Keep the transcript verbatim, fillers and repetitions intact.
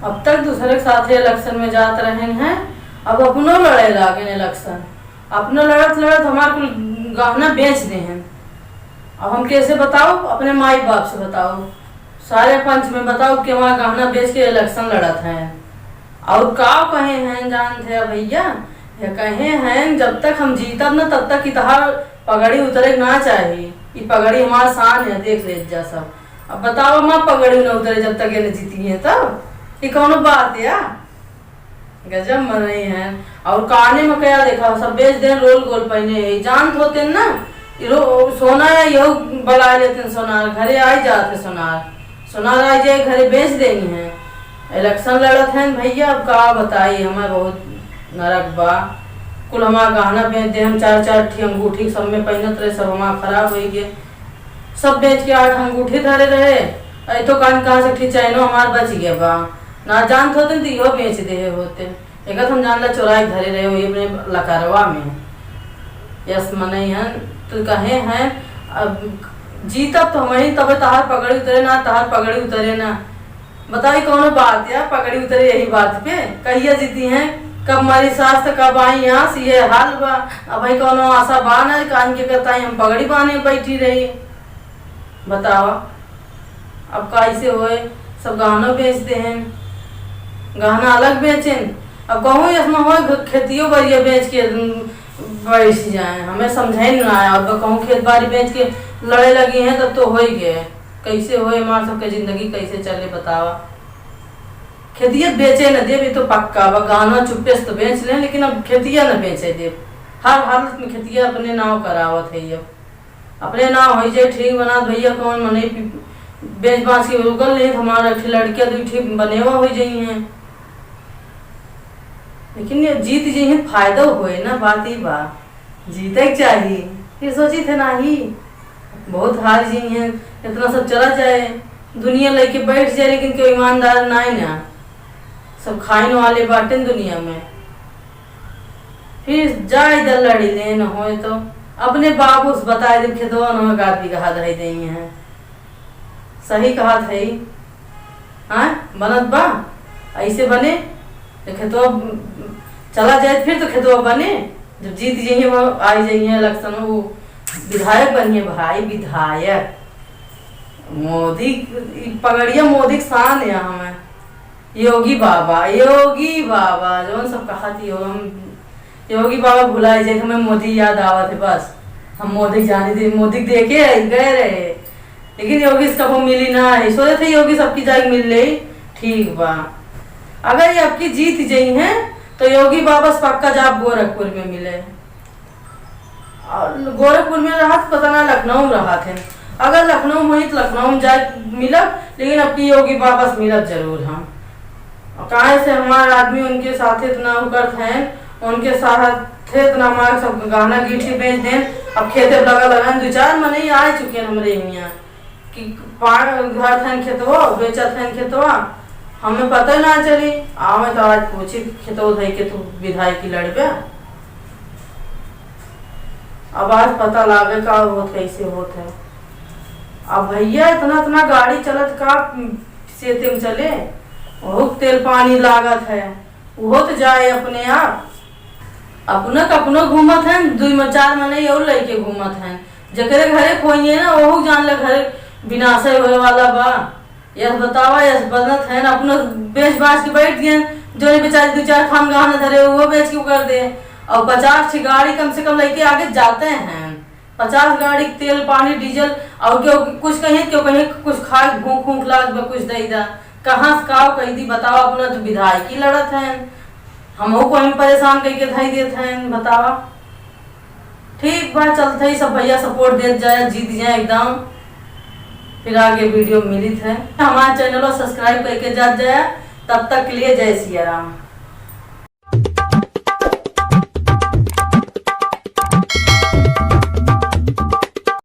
अब तक दूसरे के साथे election में जात रहेन हैं, अब अपनो लड़े लागेन election। अपनो लड़त लड़त हमार कुल गहना बेच देहेन। अब हम कैसे बताओ, अपने माई बाप से बताओ, सारे पंच में बताओ कि वहाँ गहना बेच के election लड़त हैं। और का कहे हैं जानते हैं भैया, ये कहे हैं, "जब तक हम जीतब न, तब तक इतहार पगड़ी उतरे ना चाही। ई पगड़ी हमार शान है, देख ले जा सब।" अब बताओ, हमार पगड़ी न उतरे जब तक ये न जीती है, तब ये कौनो बात या? गजब मनई हैं। और काने में क्या देखा, सब बेच देन, रोल गोल पहने है, जानत होते ना, ई रो-, सोना है, यो बलाए लेते सोनार, घरे आई जात है सोनार, सोनार आई जाए, घरे बेच देनी है। Election लड़त हैं भैया, अब का बताई, हमें बहुत नरक बा। कुल हमार गहना बेच दे, हम चार चार ठी अंगूठी सब में पहनत रहे, सब हमार खराब होइ गए। सब बेच के आठ अंगूठी धरे रहे, ऐ तो कान कहाँ से ठी चैनो हमार बच गया बा। ना जानत होते तो इहो बेच देहे होते। एक हम जान ला चोराई धरे रहे वही अपने लकरवा में। यस मनई हैं, तो कहे हैं, अब जीतब तो हम ही, तबे तहार पगड़ी उतरे ना, तहार पगड़ी उतरे ना। बताई कौनो बात या पगड़ी उतरे यही बात पे? कहिया जीती हैं, कब मरी सास तो कब आई आस, ये हाल बा। अब भाई कौनो आशा बा ना, कान के करता हम पगड़ी बांधे बैठी रही। बतावा, अब कैसे होए, सब गहनो बेच देहेन, गहना अलग बेचेन। अब कहूँ इसमें होए, घ-, खेतियो बरिया बेच के, उम, बैठ जाए, हमें समझे ना आया। अब कहूँ खेत बाड़ी बेच के लड़े लगी हैं, तब तो हो ही गए। कैसे होए, हमार सबके जिंदगी कैसे चले, बतावा। खेतिया बेचे न देब, ये तो पक्का बा। गहना चुप्पे से तो बेच लें, लेकिन अब खेतिया न बेचे देब। हर हालत में खेतिया अपने नाव करावत है अब। अपने नाव होइ जाए, ठीक बना भैया, कौन मनई पि-, बेच बाच के रुकल नहीं, हमारा एक ठे लड़किया दुई ठे बनेवा होइ जाई हैं। लेकिन ये जीत जाई हैं, फायदा होए ना, बात ही बा, जीते के चाही। फिर सोची थे नाही, बहुत हार जाई हैं, इतना सब चला जाए, दुनिया लेके बैठ जाए, लेकिन कोई ईमानदार नाई ना, सब खाइन वाले बाटेन दुनिया में। फिर जाए द लड़ी ले न होए तो अपने बाबू से बताए दे, खेतवा न होए, गाद बिगहा दे देई हैं। सही कहत है, हाँ, बनत बा, ऐसे बने तो खेतवा चला जाए, फिर तो खेतवा बने। जब जीत जाइए, वो आई जाइए election में, वो विधायक बनिए भाई, विधायक। मोदी, ई पगड़िया मोदी के शान है हमें। योगी बाबा, योगी बाबा, जौन सब कहत ही हो, हम योगी बाबा भुलाए जाए, हमें मोदी याद आवत है बस। हम मोदी जानी थे, मोदी देखे आई, गए रहे, लेकिन योगी से कबो मिली ना है। सोचे थे योगी सबकी जाके मिल ले, ठीक बा। अगर ये अबकी जीत जाई हैं, तो योगी बाबा से पक्का जाब गोरखपुर में मिले। और गोरखपुर में रहत, पता ना लखनऊ में रहत हैं। अगर लखनऊ में होई तो लखनऊ में जाए मिलब, लेकिन अबकी योगी बाबा से मिलब जरूर हम। और काहे से हमार आदमी उनके साथे इतना उकरत हैं, उनके साथे इतना हमार सब गहना गीठी बेच देन। अब खेते पे लगा लगा दुई चार मनई आ चुके हैं हमरे हियाँ कि पा-, घर थन खेतवा, बेचत थन खेतवा, हमें पता ना चली। आवे तो आज पूछी खेतवा धई के तू विधायकी लड़बे। अब आज पता लागे का होत, कैसे होत है। अब भैया इतना, इतना गाड़ी चलत का सेते में चले, ओहू के तेल पानी लागत है, उहो तो जाए अपने आप। अपना के अपनो घूमत हैं, दुई म-, चार मनई और लइके घूमत हैं। जेकरे घरे खोइए ना, ओहू जान ले घर विनाशे होए वाला बा। यस बतावा, यस बनत है ना, अपनो बेच बाच के बैठ गए, जो बेचारी दो चार थान गहना धरे, वो बेच के कर दे। और पचास ठी गाड़ी कम से कम लेके आगे जाते हैं, पचास गाड़ी के तेल, पानी, डीजल, और क्यों कुछ कहीं, क्यों कहीं कुछ खाए, भूख, भूख लाग बा, कुछ दे दा, कहाँ से काव कह दी, बतावा, अपना तो विधायकी लड़त हैं, हमहू को हम परेशान करके धई देत हैं, बतावा। ठीक बा, चलत है, सब भैया support देत जाए, जीत जाए एकदम। फिर आगे video मिलित है, हमारे channel को subscribe करके जात जाए। तब तक के लिए जय सिया राम।